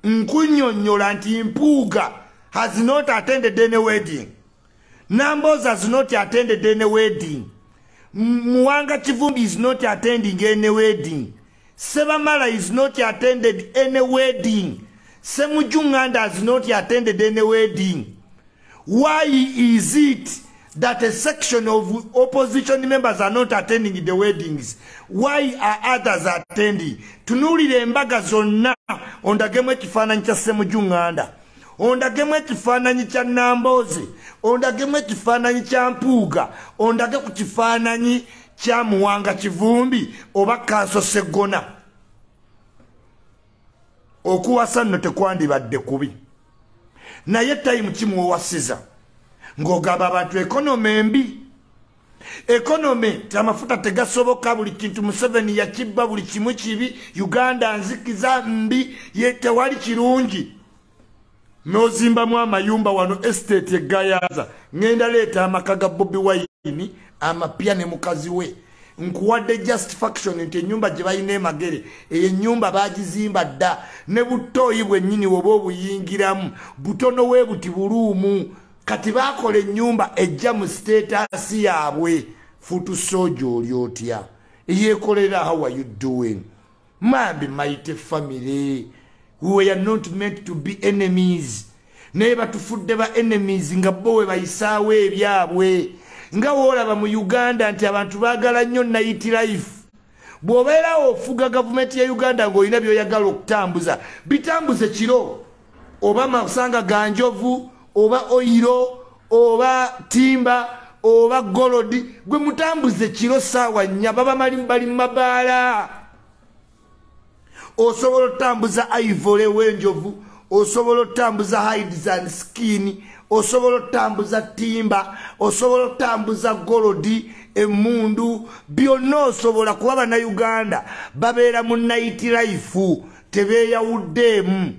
Nkunyonyola nti Mpuuga has not attended any wedding. Nambooze has not attended any wedding. Muwanga Kivumbi is not attending any wedding. Sebamala is not attended any wedding. Ssemujju Nganda has not attended any wedding. Why is it that a section of opposition members are not attending the weddings? Why are others attending? Tunuulire embaga zonna, ondagemu ekifaananyi kya Ssemujju Nganda, ondagemu ekifaananyi kya Nambooze, ondagemu ekifaananyi kya Mpuuga, ondage ku kifaananyi kya Muwanga Kivumbi oba Kanso Sseggona. Okuwasa nno tekwandibadde kubi, naye time kimuwasiza ng'ogamba abantu economy embi, economy amafuta tegasoboka, buli kintu Museveni yakibba, buli kimu kibi, Uganda nzikiza mbi, ye tewali kirungi. N'ozimbamu amayumba wano estate egayaza, ngenda leeta amaka ga Bobi Wine amapya ne mukazi we. Nkuwadde justification nti ennyumba gye balina emagere, eyo ennyumba bagizimba dda, ne butooyi bwennyini woba obuyingiramu butono we buti buluumu. Kati bakola ennyumba ejja mu status yaabwe. Foot soldier oli otya? Eyeekolera, how are you doing? Mambi mighty family, we are not meant to be enemies, naye batufudde ba enemies nga bo we bayisaawo ebyabwe. Nga woolaba mu Uganda nti abantu baagala nnyo night life. Bw'obeera ofuga gavumenti ya Uganda ng'olina by'oyagala okutambuza, bitambuze kiro, oba masanga ga njovu, oba oil, oba timber, oba gold, gwe mutambuze kiro saawa 4, baba bali mu mabaala. Osobola otambuza ivory w'enjovu, osobola otambuza hides and skin, osobola otambuza timber, osobola otambuza gold, emundu, byonna osobola, kuba Bannayuganda babeera mu night life, tebeeyawuddeemu.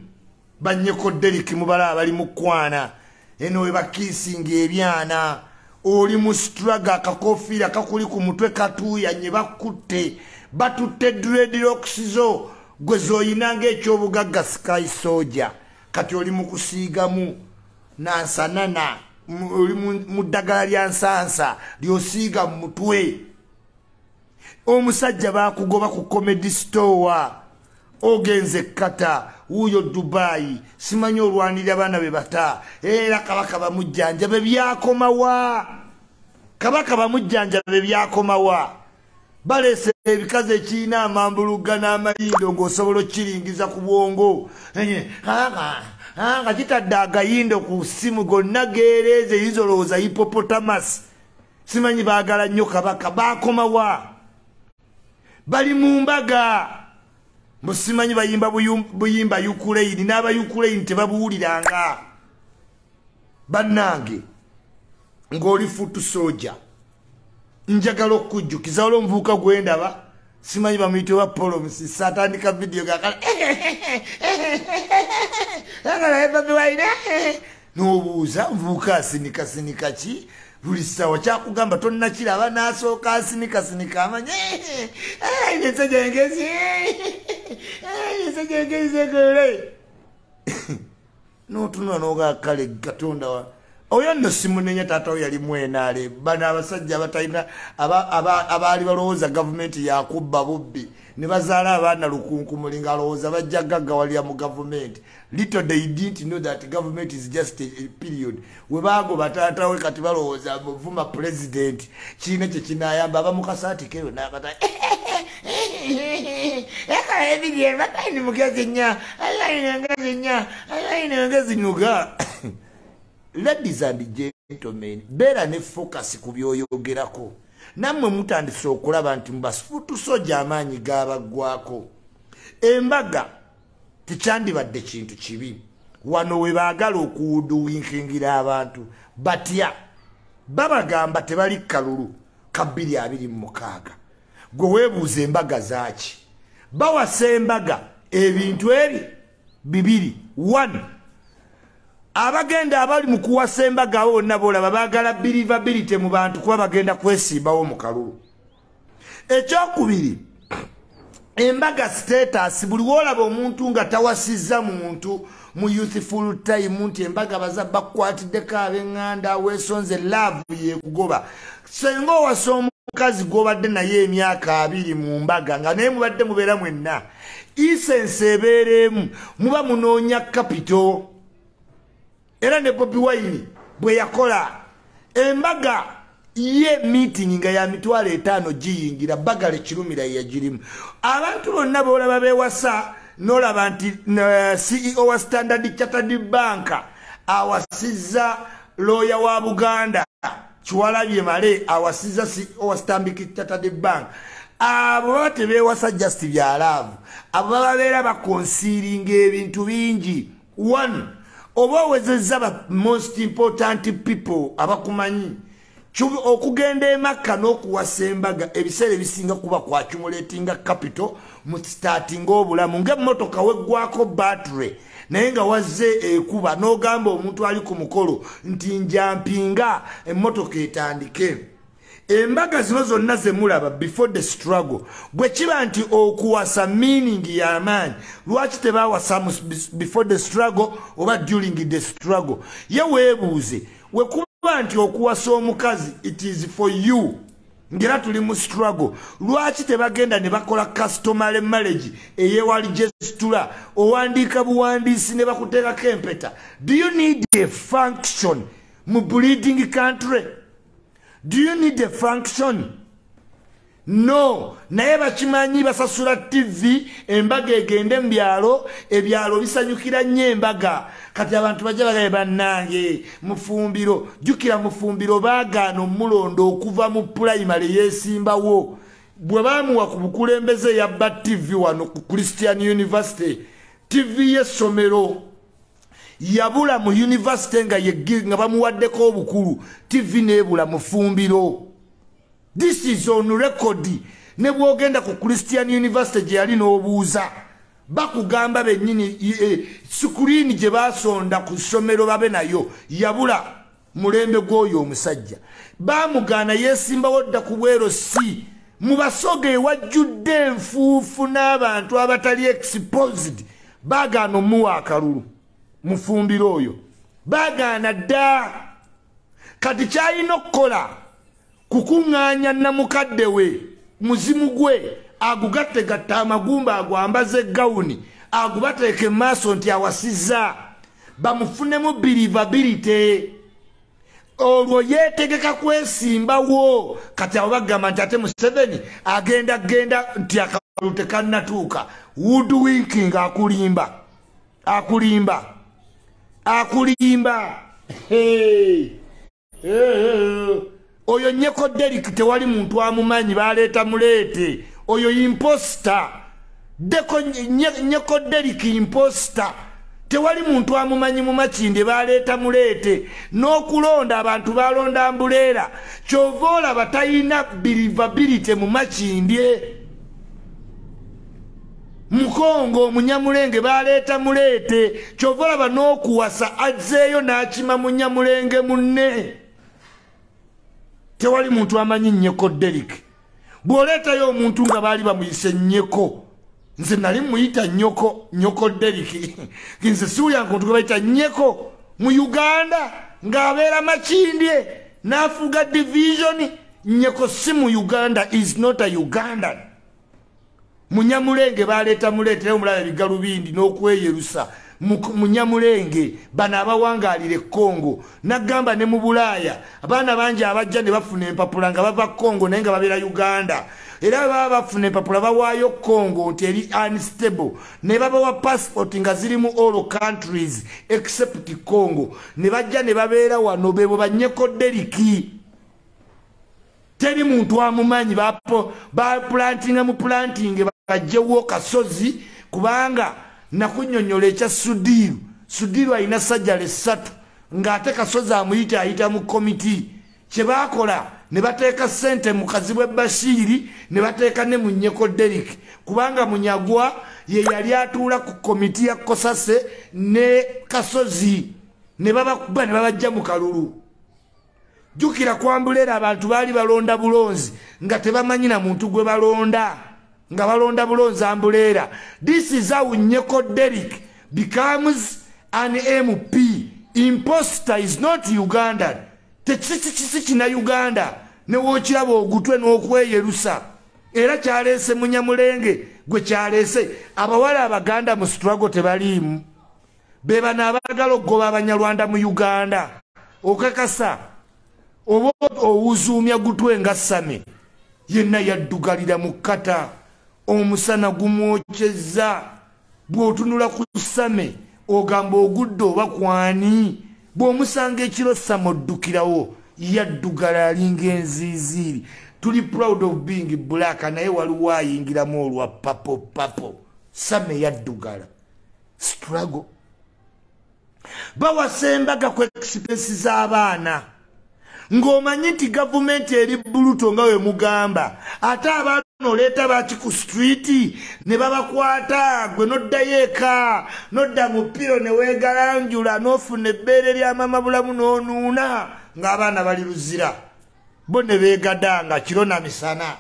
Banyeko Deriki mubala bali mu kwana eno we bakiisinga ebyana, oli mu struggle, akakofiira kakuli ku mutwe katuuyanye, bakutte, batutte dreadlocks zo gwe z'oyina ng'ekyobugagga, sky soldier. Kati oli mu kusiigamu nansanana, oli mu ddagala lya nsansa ly'osiiga mu mutwe. Omusajja bakugoba ku Comedy Store, ogenze kata wuuyo Dubai, simanyi olwanirira abaana be bata. Era kabaka bamujjanjabe byakomawa? Kabaka bamujjanjabe byakomawa? Baleese ebikazi ekirina amambuluga n'amayindo ng'osobola okkiringiza ku bwongo nga kitadde agayindo ku ssimu gonna geereeze, eyinza olowooza hippopotamus. Simanyi baagala nnyo kabaka, baakomawa? Bali mu mbaga, musimanyi bayimba buyimba Ukraine, n'aba Ukraine tebabuwuliranga. Bannange, ng'oli foot soldier, njagala okujjukiza olwo omuvubuka gwendaba, simanyi bamuyite wa Polo Musisi, atandika vidiyo gakala Bobi Wine, n'obuuza omuvubuka asinika sinika ki buli ssaawa? Kyakugamba tonnakiraba, n'asooka asinika sinika amanye ensajja engezi, ensajja engezi egole, n'otunula n'ogaa kale Katonda wa oyo nno simunenya, taata we yali mwenaale. Bano abasajja abatalina abaali balowooza gavumenti yakubba bubbi ne bazaala abaana lukunkumuli ng'alowooza bajja gaggawalira mu gavumenti. Little they didn't know that government is just a period. We baagoba taata we, kati balowooza muvuma president kiina kye kinayamba. Aba mukasaati kero nakata ebiri mugezi nnyo, ngezi nnyo, ngezi nyuga. Ladies and gentlemen, beera ne focus ku byoyogerako. Nammwe mutandise okulaba nti muba foot soldier amaanyi gabaggwako. Embaga tekyandibadde kintu kibi. Wano we baagala okuwuduwinkingira abantu batya? Babagamba tebali kalulu ka 2026. Gwe weebuuza embaga zaaki? Bawasa embaga ebintu ebi bibiri. One, abagenda abali mu kuwasa embaga abo bonna boolaba baagala believability mu bantu, kuba bagenda kwesimbawo mu kalulu. Ekyokubiri, Embaga status, buli wolaba omuntu nga tawasizza muntu mu youthful time nti embaga baza bakwatiddeko ab'eŋŋanda, weesonze love yekugoba. Senga owasa omukazi gw'obadde naye emyaka 20 mu mbaga nga naye mubadde mubeera mwenna, essence ebeera emu, muba munoonya capital. Era ne Bobi Wine bwe yakola embaga ye meeting nga ya 500,000 giyingira, Bagale Kirumira yagirimu. Abantu bonna boolaba beewasa, n'olaba nti CEO wa Standard Chartered Bank awasizza lawyer wa Buganda Kiwalabye Male, awasizza CEO wa Stanbic Chartered Bank. Abo baba tebeewasa just bya love, abo baba babeera baconcealinga ebintu bingi. One, oba owezezza ba most important people abakumanyi. Okugenda e Makka n'okuwasa embaga ebiseera ebisinga kuba kwa accumulatinga capital mu starting obulamu. Ng'emmotoka weggwako battery naye nga wazze ekuba, n'ogamba omuntu ali ku mukolo nti njampinga emmotoka etandike. Embaga zino zonna ze mulaba before the struggle, bwe kiba nti okuwasa meaning y'amaanyi, lwaki tebawasa before the struggle oba during the struggle? Ye weebuuze, wekuba nti okuwasa omukazi it is for you, ngera tuli mu struggle, lwaki tebagenda ne bakola customary marriage eyewali gestura, owandiika buwandiisi ne bakuteekako empeta? Do you need a function mu bleeding country? Do you need a function? No. Naye bakimanyi basasula TV, embaga egende mu byalo, ebyalo bisanyukira nnyo embaga. Kati abantu bajja bagaye bannange Mufumbiro, jjukira Mufumbiro baagaana omulondo okuva mu pulayimale yeesimbawo. Bwe baamuwa ku bukulembeze yabba TV wano ku Christian University, TV y'essomero yabula mu university nga bamuwaddeko obukulu, TV n'ebula Mufumbiro. This is on record. Ne bw'ogenda ku Christian University gye yali n'obuuza, bakugamba bennyini screen gye baasonda ku ssomero babe nayo yabula mulembe gw'oyo omusajja. Baamugaana yeesimbawo dda ku bwero si mu Basoga ewajjudde enfuufu n'abantu abatali exposed, baagaana omuwa akalulu Mufumbiro oyo, baagaana dda. Kati kyalina okukola kukuŋŋaanya namukadde we muzimu gwe agugattegatta amagumba agwambaza eggawuni agubateeka emaaso nti awasizza, bamufunemu believability, olwo yeetegeka kwesimbawo. Kati abo bagamba nti ate Museveni agenda genda nti akalulu tekannatuuka. Woodwinking, akulimba, akulimba, akulimba. Oyo Nyeko Derrick tewali muntu amumanyi, baleeta muleete. Oyo imposter Deko, Nyeko Derrick imposter, tewali muntu amumanyi mu Makindye, baleeta muleete. N'okulonda abantu balonda mbuleera, kyova olaba talina believability mu Makindye. Mukongo omunyamulenge baleeta muleete, kyova olaba n'okuwasa azzeeyo n'akima munyamulenge munne. Tewali muntu amanyi Nyeko Derrick. Bw'oleetayo omuntu nga baali bamuyise Nyeko, nze nali muyita Nyoko, Nyoko Derrick. Nze siwulira nti gwe bayita Nyeko mu Uganda ng'abeera Makindye n'afuga division. Nyeko si mu Uganda, is not a Ugandan. Munyamulenge baleeta muleetera, omulaba ebigalubindi n'okweyerusa. Munyamulenge bano abawangaalira e Congo, nagamba ne mu Bulaaya abaana bangi abajja ne bafuna empapula nga bava Congo naye nga babeera Uganda, era baba bafuna empapula bawaayo Congo nti eri unstable, ne babawa passport nga ziri mu all countries except Congo, ne bajja ne babeera wano. Bebo banyeko Derrick, teri muntu amumanyi. Baplantinga mu planting bajjewo Kasozi, kubanga nakunnyonnyola ekya Sudiru. Sudiru alina sajjala 3 ng'ate Kasozi amuyita ayita mu komiti. Kye baakola ne bateeka ssente mu Kazibwe Bashiiri ne bateeka ne mu Nyeko Derrick, kubanga Munyagwa ye yali atuula ku komiti ya Kosase ne Kasozi, ne babakuba ne babajja mu kalulu. Jjukira kwambuleera abantu baali balonda bulonzi nga tebamanyi na muntu gwe balonda. Nga balonda bulonzi ambuleera. This is how Nyeko Derrick becomes an MP. Imposter is not Ugandan. Tekisi kina Uganda. Ne wokiraba ogutwe n'okweyerusa. Era kyaleese Munyamulenge gwe kyaleese. Abawala Abaganda mu struggle tebaliimu. Be bano abaagala okugoba Abanyarwanda mu Uganda. Okakasa oba owuzuumya gutwe nga Same. Yenna yaddugalira mu kkata. Omusana gumwokyezza. Bw'otunula ku Same ogamba ogudde oba kwani. Bw'omusanga ekiro Same oddukirawo. Yaddugala alinga enziiziiri. Tuli proud of being black, naye waliwo ayingiramu olwa papo papo. Same yaddugala. Struggle. Bawasa embaga ku expenses z'abaana. Ng'omanyi nti gavumenti eri buluto nga we mugamba. Ate abaana oleeta baki ku street ne babakwata, gwe n'oddayo eka, n'odda mu piro ne weegalanjula, n'ofuna ebbeere lya mama bulamu n'onuuna ng'abaana bali luzira. Bo ne beegadanga kiro na misana.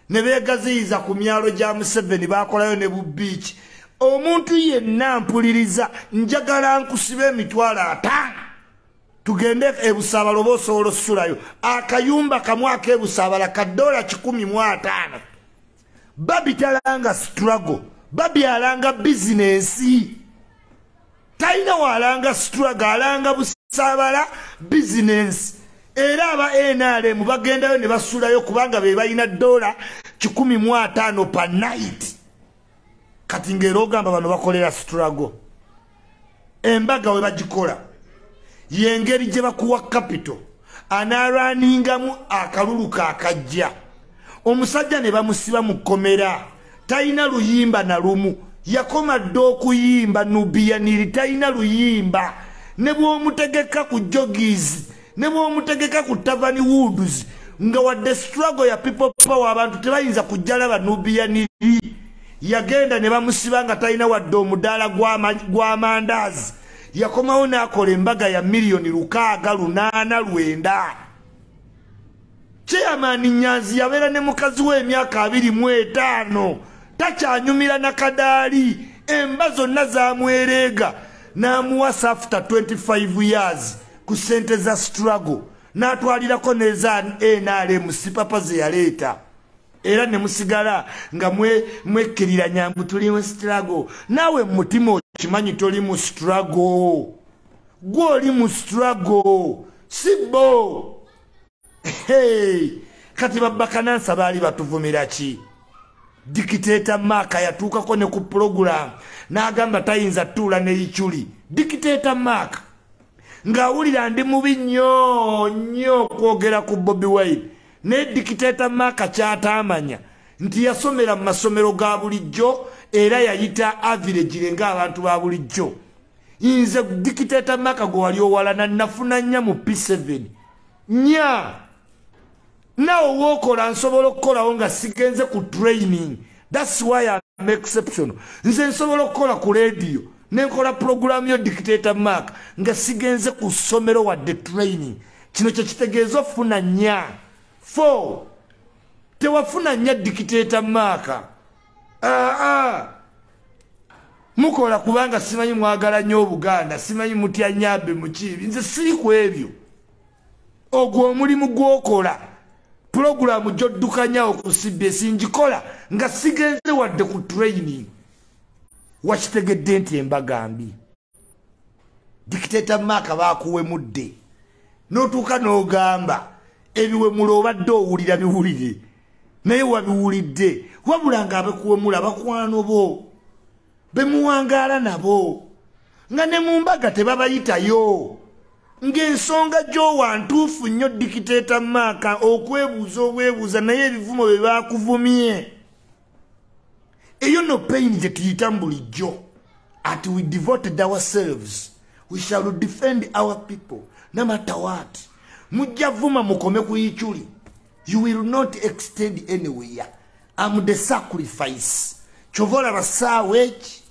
Ne beegaziyiza ku myalo gya Museveni, baakolayo ne bu beach. Omuntu yenna mpuliriza, njagala nkusibe 50,000. Tugende e Busaabala oba osobola ossulayo. Akayumba kamu ak'e Busaabala ka $150. Babi talanga struggle. Babi alanga bizinensi. Talina w'alanga struggle, alanga Busaabala bizinensi. Era aba NRM bagendayo ne basulayo kubanga be balina $150 per night. Kati ng'era ogamba bano bakolera struggle. Embaga we bagikola. Yengeri gye bakuwa capital anaalwaningamu akalulu kakajja. Omusajja ne bamusiba mu kkomera, talina luyimba na lumu. Yakoma dda okuyimba Nubianiri, talina luyimba. Ne bw'omutegeka ku jogies, ne bw'omutegeka ku Tavani Woods, nga wadde struggle ya people power abantu tebayinza kujja laba Nubianiri. Yagenda ne bamusiba nga talina wadde omudaala gw'amandaazi. Yakomawo n'akola embaga ya 6,800,000 9. Chairman Nyanzi yabeera ne mukazi we emyaka 25. Takyanyumira na kadaali. Emba zonna zamwereega. N'amuwasa after 25 years ku ssente za struggle. N'atwalirako n'eza NRM sipapa ze yaleeta. Era ne musigala nga mwekkiriranya mbu tuli mu struggle. Naawe mu mutima okimanyi toli mu struggle. Gwe oli mu struggle. Si bo. Hey, kati babbakanansa baali batuvumira ki? Dictator Mark yatuukako ne ku program n'agamba tayinza tuula ne Ichuli. Dictator Mark ng'awulira ndi mubi nnyo nnyo okwogera ku Bobi Wine. Ne Dictator Mark ky'ataamanya nti yasomera mu masomero ga bulijjo era yayita average ng'abantu ba bulijjo. Nze Dictator Mark gwe wali owalana nafuna nnya mu P7. Nnya. Naawe w'okola nsobola okukolawo nga sigenze ku training. That's why I'm exceptional. Nze nsobola okukola ku radio ne nkola program yo Dictator Mark nga sigenze ku ssomero wadde training. Kino kye kitegeeza ofuna nnya. 4. Tewafuna nnya Dictator Mark. Mukola kubanga simanyi mwagala nnyo Obuganda, simanyi mutya Nyambe mukibi. Nze siri ku ebyo. Ogwo omulimu gw'okola, pulogulaamu gy'oddukanyawo ku CBS ngikola nga sigenze wadde ku training. Wakitegedde nti embaga mbi. Dictator Mark baakuwemudde. N'otuuka n'ogamba ebiwemulo obadde owulira biwulire, naye wabiwulidde. Wabula nga abakuwemula bakwano bo bemuwangaala nabo, nga ne mu mbaga tebabayitayo. Ng'ensonga gy'owa ntuufu nnyo Dictator Mark okwebuuza obwebuuza, naye ebivumo bye baakuvumye. Eyo no pain gye tuyitamu bulijjo. Ati we devoted ourselves, we shall defend our people no matter what. Mujja vuma mukome ku Ichuli. You will not extend anywhere. I'm the sacrifice. Kyova olaba ssaawa eki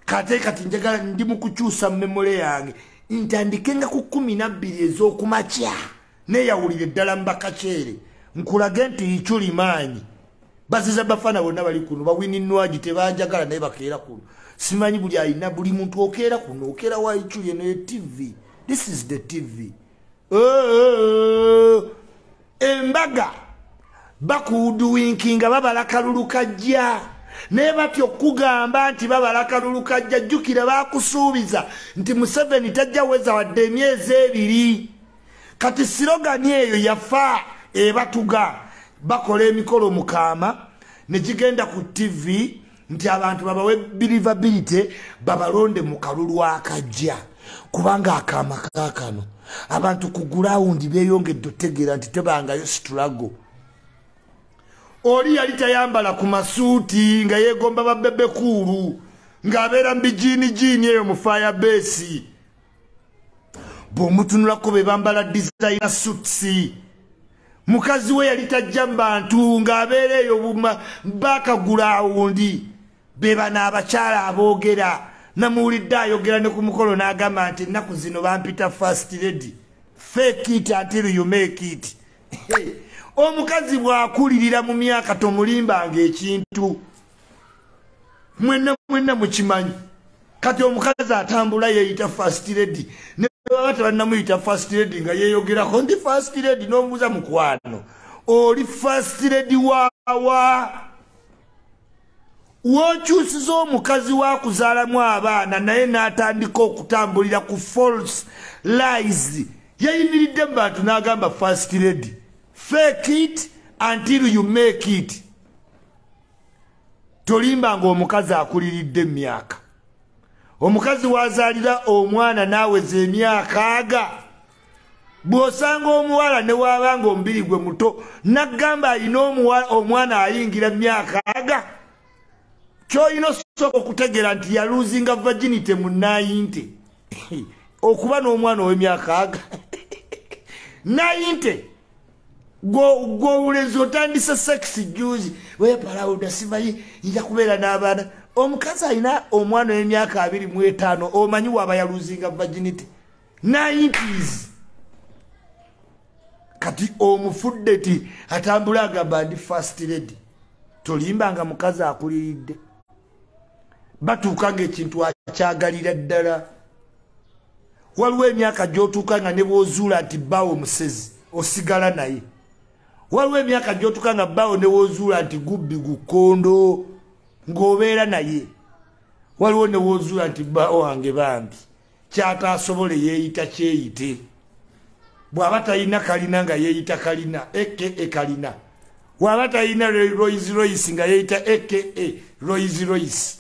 kate kati njagala ndi mu kukyusa memory yange ntandikenga ku 12 ez'okumakya neeyawulire ddala mu bakakyere nkulage nti Ichuli maanyi. Baziza bafana bonna bali kuno, bawini nwagi tebanjagala naye bakeera kuno. Simanyi buli alina buli muntu okeera kuno, okeera wa Ichuli eno TV. This is the TV. Embaga bakuduwinkinga babala kalulu kajja. Naye batyo okugamba nti babala kalulu kajja, jjukira bakusuubiza nti Museveni tajja weza wadde emyezi 2. Kati slogan eyo yafa ebatuga. Bakola emikolo mukama ne gigenda ku TV nti abantu babawe believability babalonde mu kalulu akajja, kubanga akama kaakano abantu ku ground beeyongedde otegeera nti tebangayo struggle. Oli yali tayambala ku masuuti nga yeegomba ba Bebe Cool ng'abeera mu bijiinijiini eyo mu fire base. Bw'omutunulako be bambala designer suits. Mukazi we yali tajja mu bantu ng'abeera eyo bakagulawundi. Be bano abakyala aboogera. Namuwulidde ayogera ne ku mukolo n'agamba nti ennaku zino bampita first lady. Fake it until you make it. Omukazi bw'akulirira mu myaka tomulimbanga ekintu. Mwenna mwenna mukimanyi. Kati omukazi atambula yeeyita first lady. Ne baba tebannamuyita first lady nga yeeyogerako ndi first lady, n'omubuuza mukwano. Oli first lady waawa? W'okyusiza omukazi wakuzaalamu abaana naye n'atandika okutambulira ku false lies. Yayimiridde mu bantu n'agamba first lady. Fake it until you make it. Tolimbanga omukazi akuliridde emyaka. Omukazi wazaalira omwana n'aweza emyaka aga. Bw'osanga omuwala ne waabanga omubiri gwe muto n'agamba alina omwana ayingira myaka aga. Ky'olina osooka okutegeera nti yaluzinga virginity mu 90. Okuba n'omwana ow'emyaka aga 90. Gw'owulezi otandise sex juzi weepalawuda simanyi nja kubeera n'abaana. Omukazi alina omwana ow'emyaka 25 omanyi waaba yaluzinga virginity 90s. Kati omufudde ti atambula agamba ndi first lady. Tolimbanga mukazi akuliridde. Batuuka ng'ekintu akyagalira ddala. Waliwo emyaka gy'otuuka nga ne bw'ozuula nti bbaawo musezi osigala naye. Waliwo emyaka gy'otuuka nga bbaawo ne w'ozuula nti gubbi gukondo ng'obeera naye. Waliwo ne w'ozuula nti bbaawo wange bambi kyataasobole yeeyita kyeyite. Bw'aba talina kalina nga yeeyita kalina, aka kalina. Bw'aba talina Rolls Royce nga yeeyita aka Rolls Royce.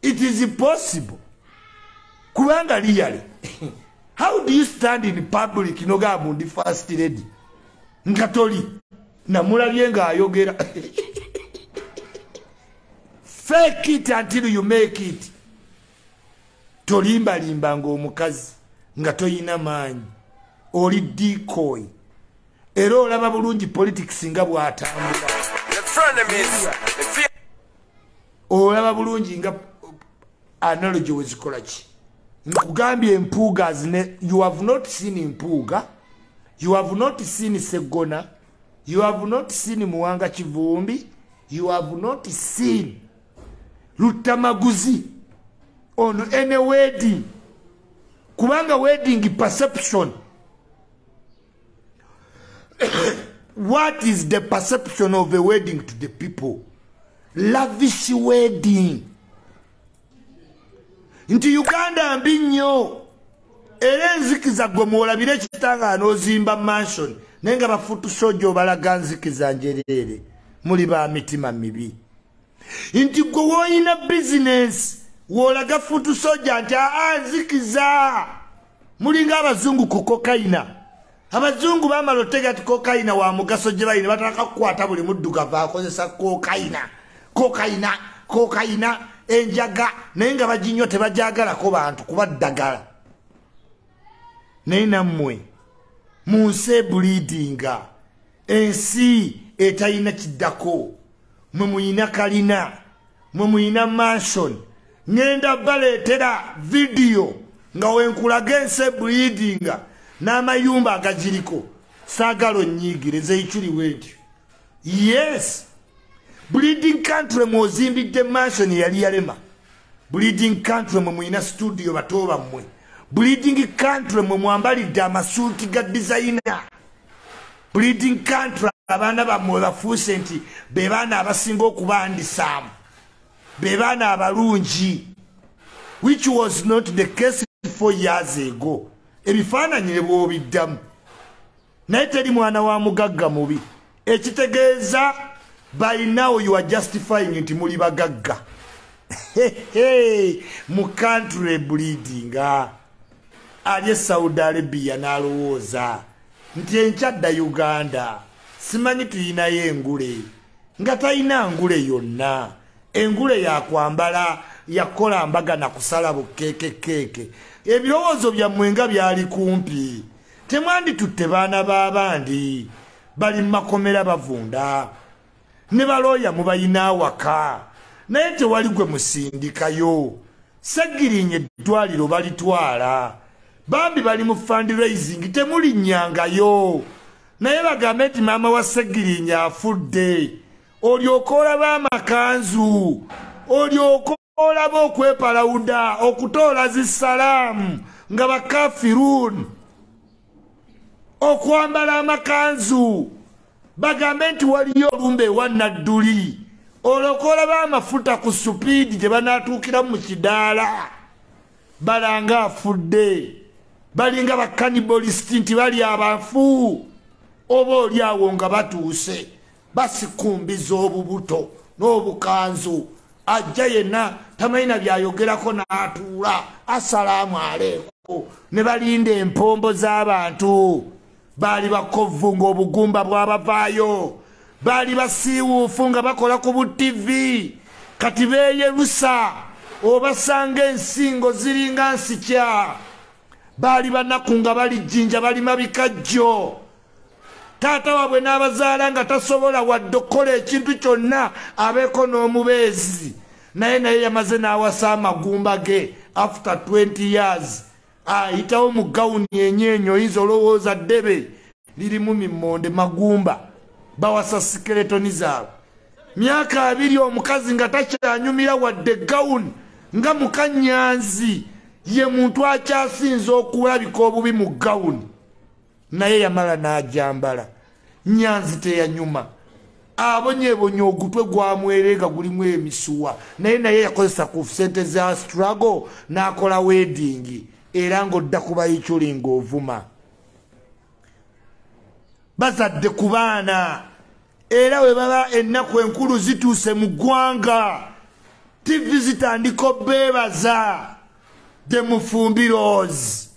It is possible. Kubanga really, how do you stand in public n'ogamba ndi first lady? Nga toli namulabye ng'ayogera. Fake it until you make it. Tolimbalimba ng'omukazi nga toyina maanyi. Oli decoy. Era olaba bulungi politics nga bw'atambula. Olaba bulungi nga analogy wezikola ki. Nkugambye Mpuuga, you have not seen Mpuuga, you have not seen Segona, you have not seen Muwanga Kivumbi, you have not seen Lutamaguzi on any wedding. Kubanga wedding perception. What is the perception of a wedding to the people? Lavish wedding. Nti Uganda mbi nnyo. Era enzikiza gwe mwolabire ekitanga n'ozimba mansion naye nga bafutu sojo balaga nzikiza njereere, muli ba mitima mibi. Nti gwe woyina business wolaga futu soja nti aa nzikiza. Mulinga abazungu ku kokaina. Abazungu bamala otega ti kokaina wa mugaso gye balina, bataka kukwata buli muddugavu akozesa kokaina. Kokaina, kokaina, enjaga, naye nga baginywa tebajagalako bantu kuba ddagala. Naye nammwe mu nsi ebuliidinga, ensi etalina kiddako, mwe muyina kalina, mwe muyina mansion. Ngenda baleetera vidiyo nga wenkulaga ensi ebuliidinga n'amayumba agagiriko. Saagala onnyiigire nze Ichuli wentyo. Yes, Bleeding country mwozimbidde mansion yali yalema. Bleeding country mwe mulina studio bato bammwe. Bleeding country mwe mwambalidde amasuuti ga designer. Bleeding country abaana bammwe bafuuse nti be baana abasinga okubandisaamu, be baana abalungi, which was not the case 4 years ago. Ebifaananyi ne bw'obiddamu, naye teri mwana wa mugagga mubi. Ekitegeeza by now you are justifying nti muli bagagga mu country bleeding. Ali e Saudi Arabia n'alowooza nti enkyadda Uganda simanyi tuyinayo engule, nga talina ngule yonna. Engule yakwambala yakola mbaga na kusala bukeekekeeke. Ebirowoozo byammwe nga byali kumpi. Temwanditutte baana b'abandi bali mu makomera bavunda, ne balooya mubayina awaka, naye tewali gwe musindikayo. Ssegirinya eddwaliro balitwala, bambi bali mu fundraising, temulinnyangayo. Naye bagambe nti maama wa Ssegirinya afudde, olyoka olaba amakanzu, olyoka olaba okwepalawuda, okutoola zisalaamu nga bakafirun, okwambala amakanzu. Bagambe nti waliyo olumbe ewa Nadduli, olyoka olaba amafuta ku supiidi gye banaatuukiramu mu kidaala, balanga afudde. Balinga bakanibolisiti nti bali abafu, oba oli awo nga batuuse basikumbiza obubuto n'obukanzu. Ajja yenna tamanyi byayogerako n'atuula, assalaamu aleeku, ne balinda empombo z'abantu. Baali bakovvu ng'obugumba bwabavaayo, baali basiiwuufu nga bakola ku bu TV. Kati beeyerusa, obasanga ensingo ziringa nsikya. Baali banaku nga bali jjinja, balima bikajjo. Taata waabwe n'abazaala nga tasobola wadde okukola ekintu kyonna abeeko n'omubeezi, naye yamaze n'awasa amagumba ge after 20 years. Ayitawo mu gawuni enyenyo, oyinza olowooza ddebe lirimu mimmonde magumba. Bawasa sikeletoni zaabwe. Myaka 20 omukazi nga takyanyumira wadde gawuni, nga mukanyanzi ye muntu akyasinze okulabika obubi mu gawuni, naye yamala n'ajambala. Nyanzi teyanyuma, abonyebonya ogutwe gwamwerega gulimu emisuwa, naye yakozesa ku ssente za struggle n'akola wedding, era ng'odda kuba ikyuli ng'ovuma. Bazadde ku baana, era we baba ennaku enkulu zituuse mu ggwanga, TV zitandika obeebaza. The Mufumbiros,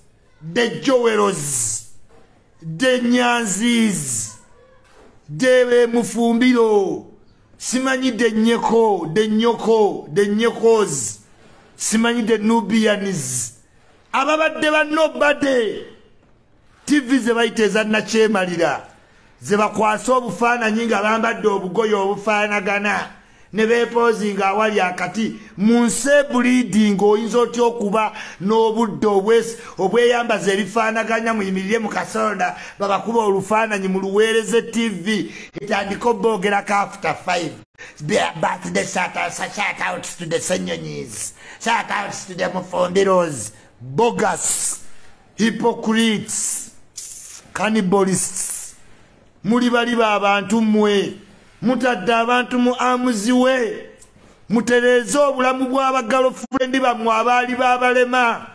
the Joeros, the Nyanzis, the Mufumbiro, simanyi the Nyeko, the Nyoko, the Nyokos, simanyi the Nubians, ababadde ba nobody. TV ze bayita eza nakyemalira, ze bakwasa obufaananyi nga bambadde obugoye obufaanagana, ne beepozinga awali akati. Mu nsi ebleeding oyinza otya okuba n'obudde obweyambaza ebifaanaganya? Muyimirire mu kasonda babakuba olufaananyi muluweereze TV etandika oboogerako after 5. Birthday shout outs to the Ssenyonyis, shout outs to the Mufumbiros. Bogus, hypocrites, cannibalists. Muli bali ba abantu mmwe, mutadde abantu mu amuziwe. Mutereeze obulamu bw'abagalofulendi bammwe abaali babalema.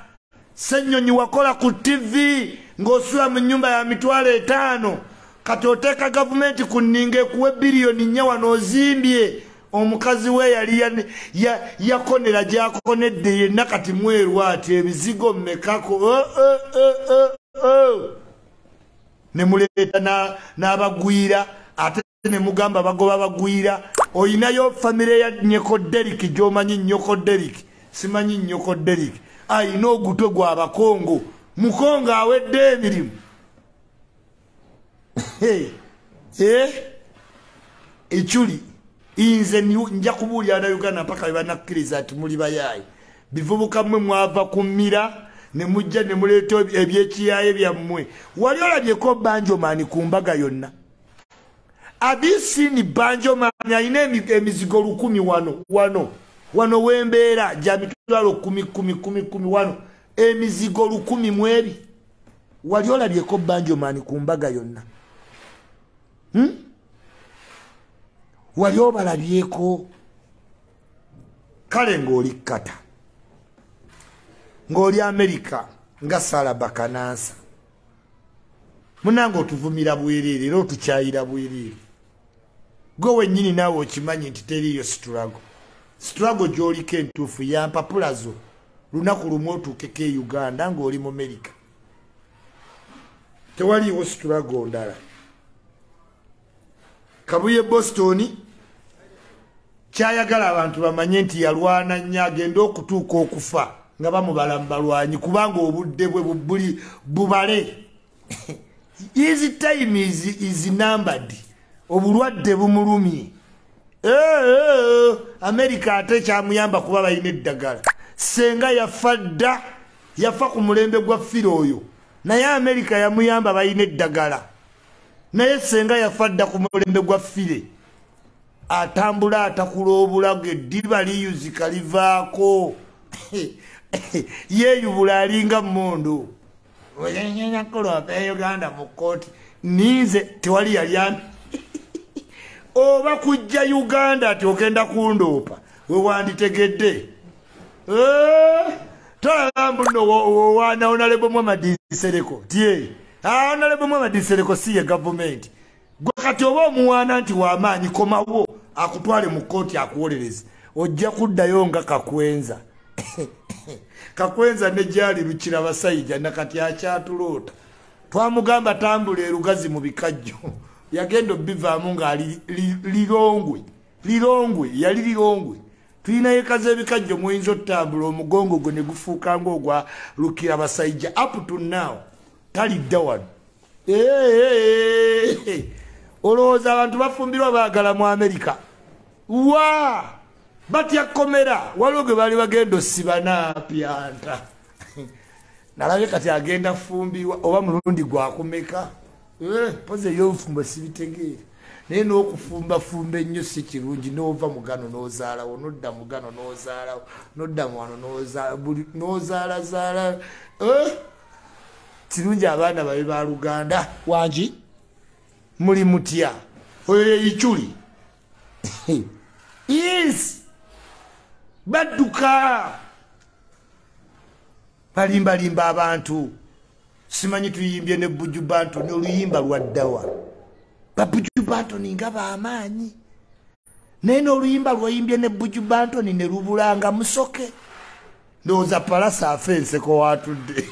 Ssenyonyi wakola ku TV ng'osula mu nnyumba ya 500,000, kati oteeka gavumenti ku nninga ekuwa 4 biliyoni wano ozimbye. Omukazi we yali yakonera gy'akonedde yenna kati mweru ati ebizigo mmekako ne muleeta n'abagwira, ate ne mugamba bagoba bagwira. Oyinayo famire ya Nyeko Derrick gy'omanyi, Nyoko Derrick, simanyi Nyoko Derrick ayina ogutwe gw'abakongo, mukongo awedde emirimu. Ekyuli nze nja kubuulira na Uganda mpaka banakkiriza nti muli bayaayi. Bivubuka mmwe mwava ku mmira ne mujja ne muleeta ebyekiyaye byammwe. Wali olabyeko Banjoman ku mbaga yonna? Have you seen Banjoman alina emizigo 1000 wano wano wano wembeera gya mitwalo 10 10 10 10 wano emizigo 1000 mweri. Wali olabyeko Banjo Man ku mbaga yonna? Wali obalabyeko? Kale ng'oli Kata, ng'oli Amerika nga Sala Bakanansa, munange otuvumira bwereere era otukyayira bwereere. Gwe wennyini naawe okimanyi nti teriiyo struggle. Struggle gy'oliko entuufu ya mpapula zo, lunaku lumu otuukeko e Uganda ng'oli mu Amerika. Tewaliiwo struggle ndala. Kabuye Boston kyayagala abantu bamanye nti yalwana nnyo, agenda okutuuka okufa nga bamubala mu balwanyi, kubanga obudde bwe buli bubale. His time is numbered. Obulwadde bumulumye. Amerika ate kyamuyamba kuba balina eddagala. Senga yafa dda, yafa ku mulembe gwa Firo oyo. Naye Amerika yamuyamba balina eddagala. Naye senga yafa dda ku mulembe gwa Fire. Atambula atakula obulago, eddiba liyuzika livaako. Yeeyubula alinga mmundu. Uganda mu kkooti ninze tewali yali ampi. Oba kujja Uganda ati ogenda kundoopa, we wanditegedde. Tolaba mbu nno owaana Honorable Muhammad Nsereko. Tye Honorable Muhammad Nsereko si ye gavumenti. Gwe kati oba omuwaana nti w'amaanyi, komawo akutwale mu kkooti akuwolereze, ojja kuddayo nga Kakwenza. Kakwenza ne gyali Lukira basajja nakati akyatuloota. Twamugamba tambula erugazi mu bikajjo, yagenda obivaamu ng'ali Lirongwe. Lirongwe yali Lirongwe. Tulina yekaza ebikajjo muyinza otambula omugongo gwe ne gufuuka ng'ogwa Lukira basajja. Up to now talidda wano. Olowooza abantu bafumbirwa baagala mu Amerika? Wa batya komera. Waliwo gwe baali bagenda osiba n'apyanta, nalabye kati agenda fumbirwa oba mulundi gwakumeka. Poze ey'obufumbo sibitegeera, naye n'okufumbafumba ennyo si kirungi. N'ova mugano n'ozaalawo, n'odda mugano n'ozaalawo, n'odda mu wano n'ozaalazaala. Kirungi abaana babe ba Luganda. Wangi muli mutya? Oyo yeyikyuli is badduka balimbalimba abantu. Simanyi tuyimbye ne Buju Banton, n'oluyimba lwaddawa. Ba Buju Banton nga b'amaanyi, naye n'oluyimba lwayimbye ne Buju Banton ne lubulanga musoke. Ndowooza Palasa afe enseko watudde.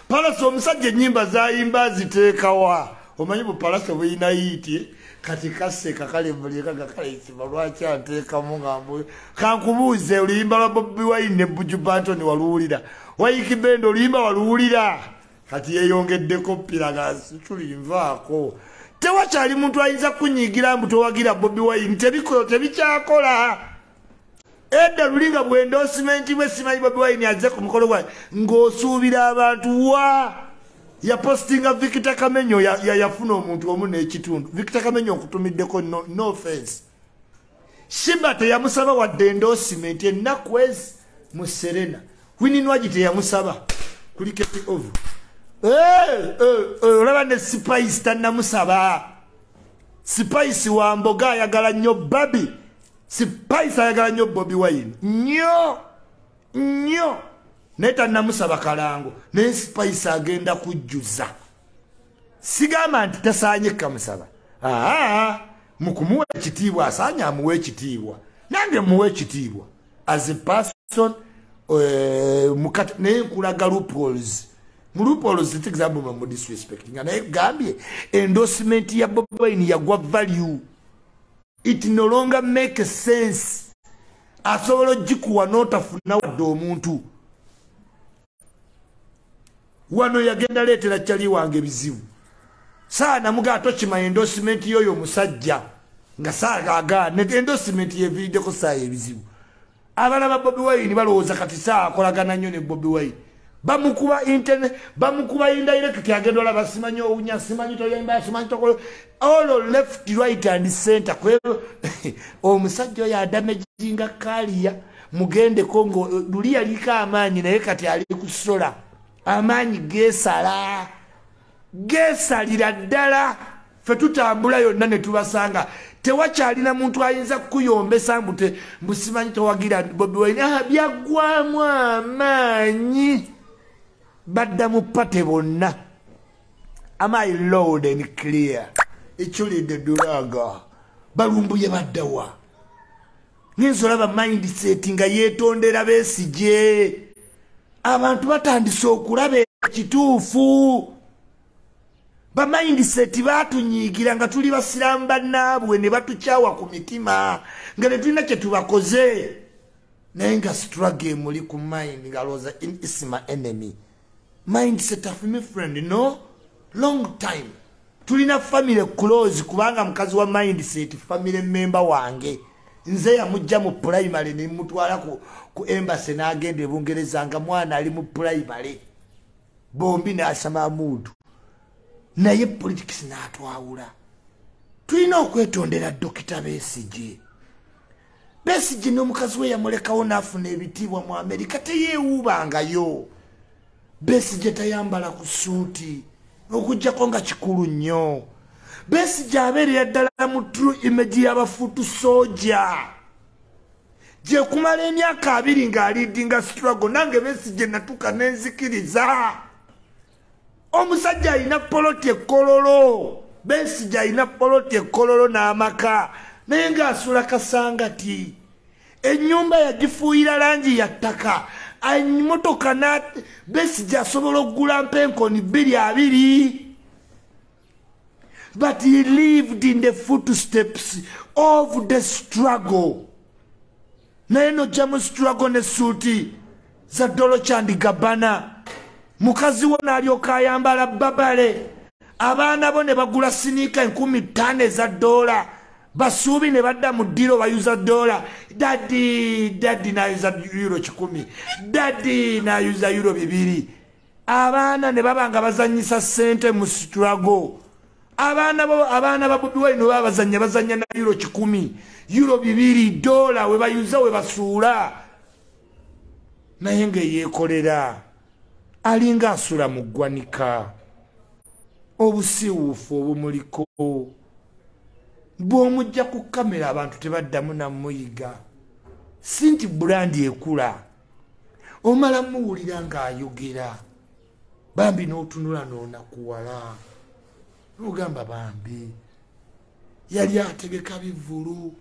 Palasa omusajja ennyimba zayimba ziteekawa. Omanyi bu Palasa buyina yiiti kati kaseka kale muleka kale isiba lwaki anteekamu nga mbu kankubuuze. Oluyimba lwa Bobi Wine ne Buju Banton waluwulira? Ykee Benda oluyimba waluwulira? Kati yeeyongeddeko ppira tulinvaako. Tewakyali muntu ayinza kunyigira mbu towagira Bobi Wine, tebikyakola. Edda lulinga bwe endorsement bwe simanyi Bobi Wine azze ku mukolo gwaye ng'osuubira abantu wa yapostinga Victor Kamenyo yafuna omuntu omu n'ekitundu. Victor Kamenyo nkutumiddeko, no offense. Shiba teyamusaba wadde endorsement ennaku ezi mu Serena. Winnie Nwagi teyamusaba kuli Keti Ovu. Olaba ne Spice tannamusaba. Spice wa mboga ayagala nnyo Babi. Spice ayagala nnyo Bobi Wine nnyo nnyo, naye tannamusaba kalango. Naye Spice agenda kujjuza. Sigamba nti tasaanye kamusaba. Aa, mukumuwa ekitiibwa asaanye amuwe ekitiibwa, nange muwe ekitiibwa as a person. Naye nkulaga loopholes. Mu loopholes example mu disrespect nga naye gambye endorsement ya Bobi Wine yagwa value, it no longer make sense. Asobola ogikuwa n'otafuna wadde omuntu. Wano yagenda leetera kyali wange ebizibu. Saa namugaa tokima endorsement y'oyo omusajja nga saagaagaana endorsement yeviiriddeko saa ebizibu. Abaana ba Bobi Wine balowooza kati saa akolagana nnyo ne Bobi Wine. Bamukuba internet, bamukuba indirect, agenda olaba simanyi owunya, simanyi toyemba, simanyi tokola, all left, right and center. Omusajja oyo adamaginga career. Mugende Kongo, luli yaliko amaanyi naye kati ali kusola. Amaanyi gesala, gesalira ddala. Ffe tutambula yonna ne tubasanga. Tewakyalina muntu ayinza kukuyombesa mbu simanyi towagira Bobi Wine. Byaggwamu amaanyi. Badda mu party bonna. Am I loud and clear? Ekyulidde dulaga. Balumbuye baddawa. Ngenza olaba mindset nga yeetondera Besigye. Abantu batandise okulaba ekituufu. Ba mindset batunyiigira nga tuli basiraamu bannaabwe ne batukyawa ku mitima nga tetulina kye tubakoze. Naye nga struggle emuli ku mind ng'alowooza is my enemy. Mindset of my friend, no? Long time. Tulina family close kubanga mukazi wa mindset family member wange. Nze yamujja mu primary ne mutwala ku embassy n'agenda e Bungereza nga mwana ali mu primary. Bombi n'asama muntu. Naye politics n'atwawula. Tulina okwetondera Dr. Besigye. Besigye n'omukazi we yamulekawo n'afuna ebitiibwa mu Amerika teyeewuubangayo. Besigye tayambala ku suuti okuggyako nga kikulu nnyo. Besigye abeerera ddala mu true image y'abafutu soldier. Gye kumala emyaka 20 ng'aleadinga struggle, nange Besigye natuuka ne nzikiriza. Omusajja alina poloti e Kololo. Besigye alina poloti e Kololo n'amaka naye ng'asula Kasangati. Ennyumba yagifuuyira langi ya ttaka. Emmotoka Besigye asobola okugula mpenkoni 220. But he lived in the footsteps of the struggle. Naye nojja mu struggle ne suuti za Dolce and Gabbana. Mukazi wo n'alyoka ayambala babale. Abaana bo ne bagula sneaker 5,000 eza dola. Basuubi ne badda mu ddiro bayuza dola. Daddy, daddy n'ayuza euro 100. Daddy n'ayuza euro 2. Abaana ne baba nga bazannyisa ssente mu struggle. Abaana bo, abaana ba Bobi Wine baba bazannya, bazannya na euro 100, euro 2, dola we bayuza we basuula. Naye nga yeekolera. Alinga asula mu ggwanika. Obusiwuufu obumuliko. Bw'omujja ku kamera abantu tebaddamu namuyiga. Si nti brand ekula. Omala muwulira ng'ayogera. Bambi n'otunula n'onakuwala. N'ogamba bambi. Yali ategeka bivvulu.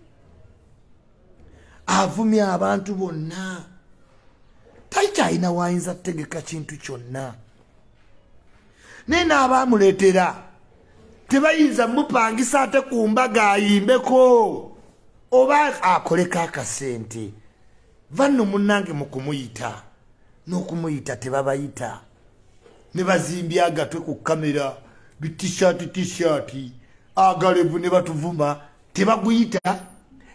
Avumya abantu bonna. Takyalina wayinza kutegeka kintu kyonna. Naye n'abaamuleetera tebayinza mupangisa ate ku mbaga ayimbeko oba akoleko akasente. Vanno munnange mu kumuyita n'okumuyita tebabayita. Ne bazimbya agatwe ku kamera bitishaati tishaati agalevu ne batuvuma tebaguyita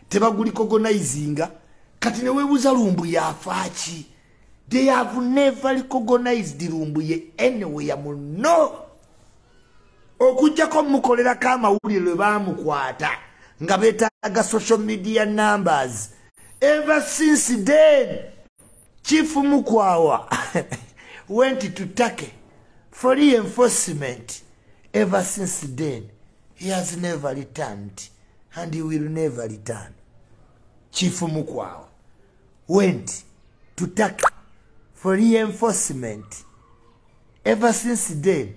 tebagulikogonizinga. Kati ne weebuuza Lumbuye afa ki? They have never recognized Lumbuye anywhere muno. Okuggyako mukolerako amawulire lwe baamukwata nga beetaaga social media numbers. Ever since then, Chief Mukwawa went to Turkey for reinforcement. Ever since then, he has never returned and he will never return. Chief Mukwawa went to Turkey for reinforcement. Ever since then,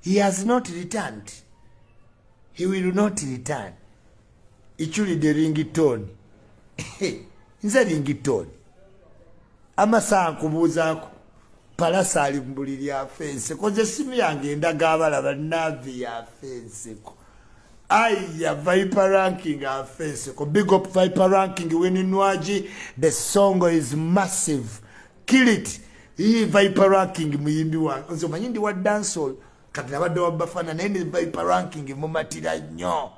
he has not returned. He will not return. Ichuli the ringtone. Nze ringtone. Amasaha nkubuuzaako. Palasa ali mu buliri afa enseko. Nze essimu yange endaga abalaba Navi afa enseko. Aya, Viper Ranking afa enseko. Big up Viper Ranking Winnie Nwagi. The song is massive. Kill it. Hii Viper Ranking muyimbi wange. Nze omanyi ndi wa dancehall. Kati nabadde wa Bafana naye ndi Viper Ranking mumatira nnyo.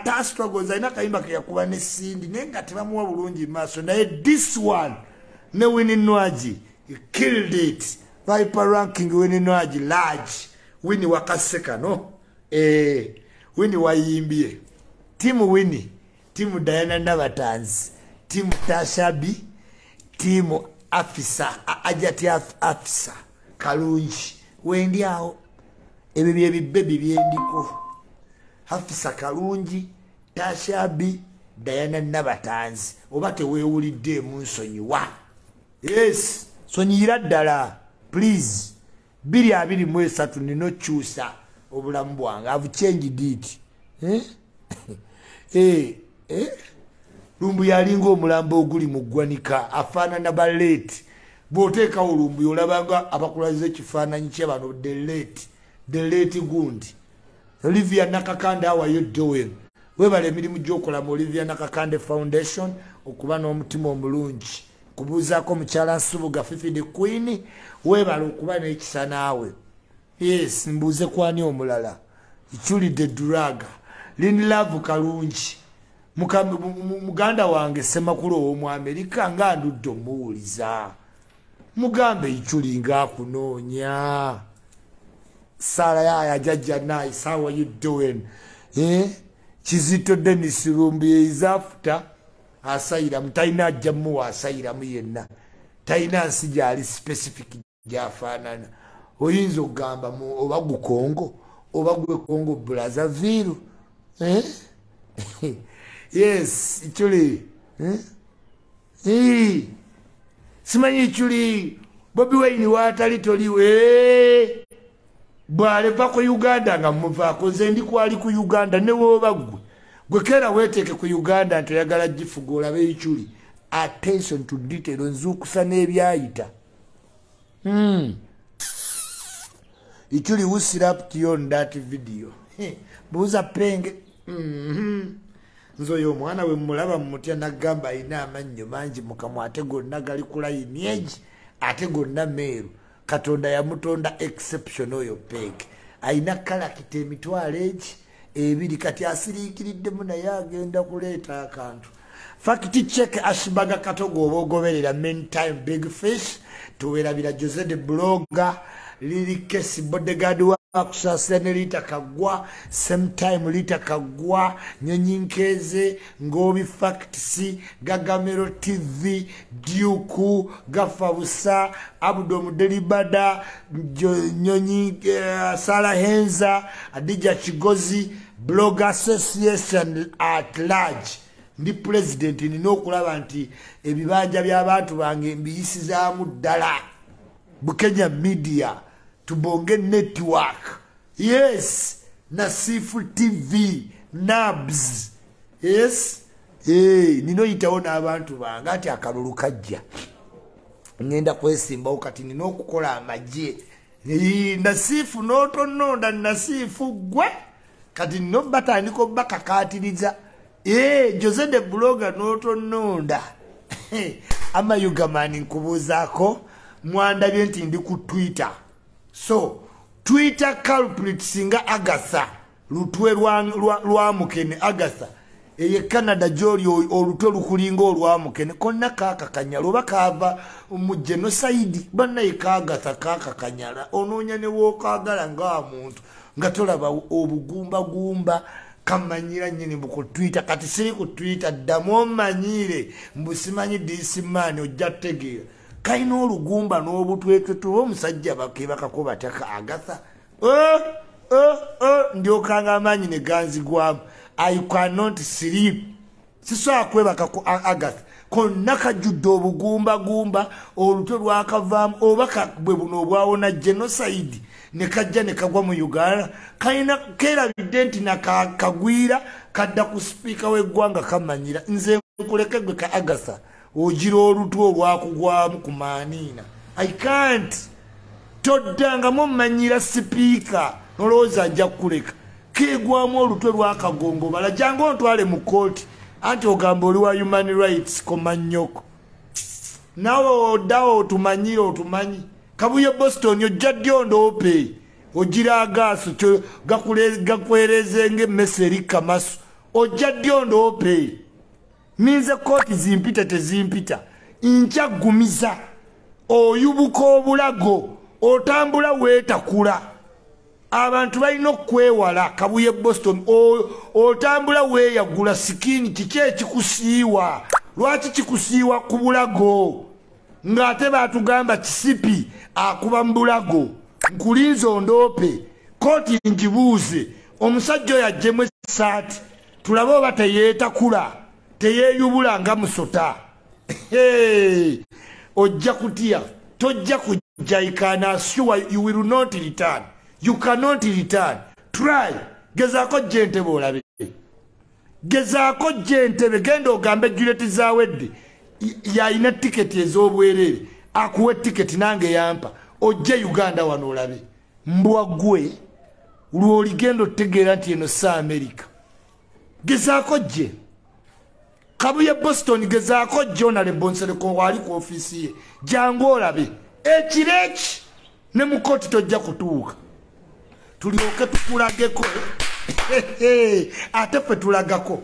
Ta struggles alina akayimba ke yakuba ne Cindy naye nga tebamuwa bulungi maaso. Naye this one ne Winnie Nwagi You killed it. Viper ranking Winnie Nwagi large. Winnie wakaseka no. Winnie wayimbye. Team Winnie, team Diana Nabatanzi, team Tashabi, team Afisa, Ajati Afisa Kalungi. Wendi awo. Ebyo bye byendiko. Afisa Kalungi, Tashabi, Diana Nabatanzi. Oba teweewulidde mu nsonyiwa. Yes, sonyira ddala. Please. 2023 nino kyusa obulamu bwange. I've changed it. Lumbu yalinga omulambo oguli mu ggwanika afaanana ba late. Bw'oteekawo Lumbu olabanga abakulaze ekifaananyi kye bano the late gundi. Olivia Nakakande, how are you doing? Webale emirimu gy'okola mu Olivia Nakakande Foundation okuba n'omutima omulungi. Kubuuzaako mukyala Nsubuga Fifi the Queen, webale okuba n'ekisa naawe. Yes, mbuuze kwani omulala. Ichuli the Drug, Lin Love Kalungi. Muganda wange Ssemakulu ow'omu Amerika nga ndudde omuwuliza. Mugambe Ichuli ng'akunoonya. Sara yaya jajja nice, how are you doing? Kizito Dennis Lumbi is after asylum. Talina ajja muwa asylum yenna. Talina nsi gy'ali specific gy'afaanana. Oyinza okugamba oba gu Congo, oba gwe Congo Brazzaville. Yes, Ichuli. Simanyi Ichuli. Bobi Wine waatali toliwe. Bw'aleva ku Uganda nga muvaako, nze ndi kwali ku Uganda ne wooba ggwe. Gwe keera weeteeke ku Uganda nti oyagala gifuga olabe Ichuli. Attention to detail, nzuukusa n'ebyayita. Ichuli, who slapped you on that video? Buuza Penge. Nze oyo omwana we mmulaba mutya n'agamba alina amannyo mangi mu kamwa ate gonna gali ku layini egi ate gonna meeru. Katonda yamutonda exception oyo Penge. Alina kalakita emitwalo egi ebiri kati asiriikiriddemu naye agenda kuleeta akantu. Fact check Ashbaga Katogo oba ogoberera Meantime Big Fish, tuwerabira Jose the Blogger, Lily Kesi Bodyguard wa kusasira ne Rita Kagwa, same time Rita Kagwa, Nyonyi Nkeze, Ngobi Facts, Gagamero TV, Duku, Gafabusa, Abdo Mudelibada, Nyonyi Sara Henza, Adija Chigozi, Blog Association at large. Ndi president nina okulaba nti ebibanja by'abantu bange mbiyisizaamu ddala. Bukenya Media, Tubonge Network, yes, Nasifu TV, Nabs, yes, nino yitawo n'abantu bange ati akalulu kajja. Ngenda kwesimbawo kati nina okukola amagye. Nasifu n'otononda Nasifu gwe kati nno batandika obbakakaatiriza. Jose the Blogger n'otononda. Amayuga mani nkubuuzaako mwandabye nti ndi ku Twitter. So, Twitter culprit singa Agatha, lutwe lwa mukene Agatha. Eye Canada gy'oli olutwe lukulinga olwa mukene konna kaakakanyala oba kaava mu genocide bannaye Kaagatha kaakakanyala onoonya ne wookaagala nga muntu nga tolaba obugumbagumba kamanyira nnyini mbu ku Twitter. Kati siri ku Twitter ddamu omanyire mbu simanyi this man ojja kutegeera. Kalina olugumba n'obutwetwe tuba omusajja bakeebakako bataka Agatha. Ndyokanga amaanyi ne ganzigwamu. I cannot sleep. Sisobola kwebaka ku Agatha. Konna kajjudde obugumbagumba, olutwe lwakavaamu oba bwe buno obwawona genocide ne kajja ne kagwa mu Uganda. Kalina keerabidde nti nakakagwira kadda ku sipiika w'eggwanga kamanyira. Nze nkuleke gwe ka Agatha ogira olutwe olwakugwamu ku maaniina. I can't. Toddangamu mmanyira sipiika nolowooza nja kukuleka. Keegwamu olutwe lwakagongobala jangu ontwale mu kkooti anti ogamba oli wa human rights komanyoko. Naawe oddawo otumanyire otumanyi. Kabuye Boston ojja ddi ondoope ogira agaaso gakwereze ng'emmese eri kamasu ojja ddi ondoope. Ninze kkooti zimpita tezimpita nkyagumiza Oyubuka obulago, otambula weetakula. Abantu balina okwewala Kabuye Boston. Otambula weeyagula skin. Kiki ekikusiiwa? Lwaki kikusiiwa ku bulago ng'ate baatugamba kisipi akuba mu bulago? Nkulinze ondoope kooti, ngibuuze omusajja oyo ajjemu essaati, tulabe oba teyeetakula, teyeeyubula nga musota. Ojja kutya, tojja kujja. I can assure you will not return. You cannot return. Try, gezaako jja Entebe olabe, gezaako jja Entebe. Genda ogambe Juliet Zawedde yalina tiketi ez'obwereere, akuwe tiketi, nange yampa, ojje Uganda wano olabe. Mbwa gwe, lwoligenda otegeera nti eno si Amerika. Gezaako jje Kabuye Boston, gezaako jje Honorable Nsereko waali ku ofiisi ye, jangu olabe ekiro eki ne mukoti tojja kutuuka, tulyoke tukulageko. Ate ffe tulagako.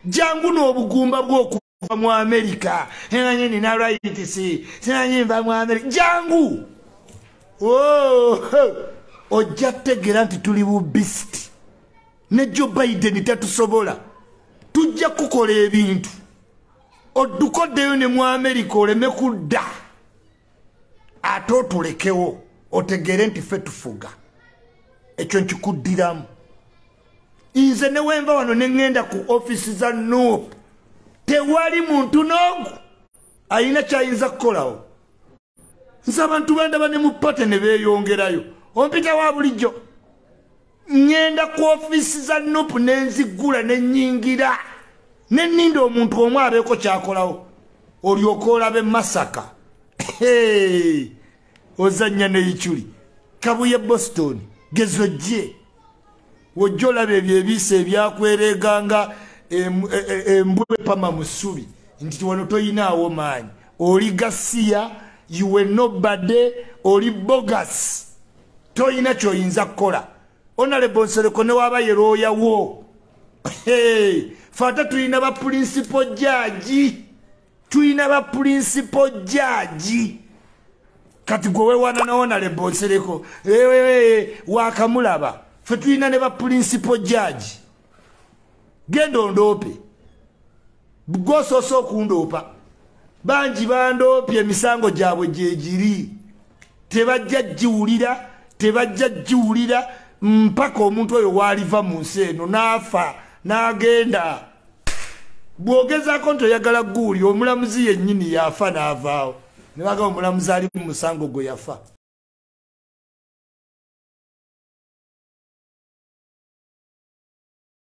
Jangu n'obugumba bw'okuva mu Amerika. Simanyi nina rights, simanyi nva mu Amerika. Jangu, oh, ojja tegeera nti tuli bubisiti ne Joe Biden tatusobola. Tujja kukola ebintu odduka oddeyo ne mu Amerika, oleme kudda, ate otulekewo otegeere nti ffe tufuga. Ekyo nkikuddiramu nze. Ne wenva wano ne ŋŋenda ku offisi za NUP, tewali muntu n'ogu ayina kyayinza kukolawo. Nze abantu bandaba ne mu party ne beeyongerayo. Ompita wa bulijjo, ŋŋenda ku offisi za NUP ne nzigula ne nnyingira ne nninda omuntu omu abeeko kyakolawo, olyoka olabe Masaka ozannya neyiculi. Kabuye Boston, gezo jje wojja olaba ebyo ebiisa ebyakwereganga embwa epama mu ssubi nti wano toyinaawo maanyi. Oli gasiya, you were nobody, oli bogus, toyina kyoyinza kukola. Honorable Nsereko ne waba ye looya wo, fe ate tulina ba principal judge, tulina ba principal judge. Kati gwe wewana na Honorable Nsereko wakamulaba, fe tulina ne ba principal judge. Genda ondoope, gwosoose okundoopa. Bangi bandoopye, emisango gyabwe gyegiri, tebajja giwulira, tebajja giwulira mpaka omuntu oyo waaliva mu nsi eno n'afa n'agenda. Bw'ogezaako nti oyagala guuli, omulamuzi yennyini yafa n'avaawo, ne bagamba omulamuzi ali mu musango gwe yafa.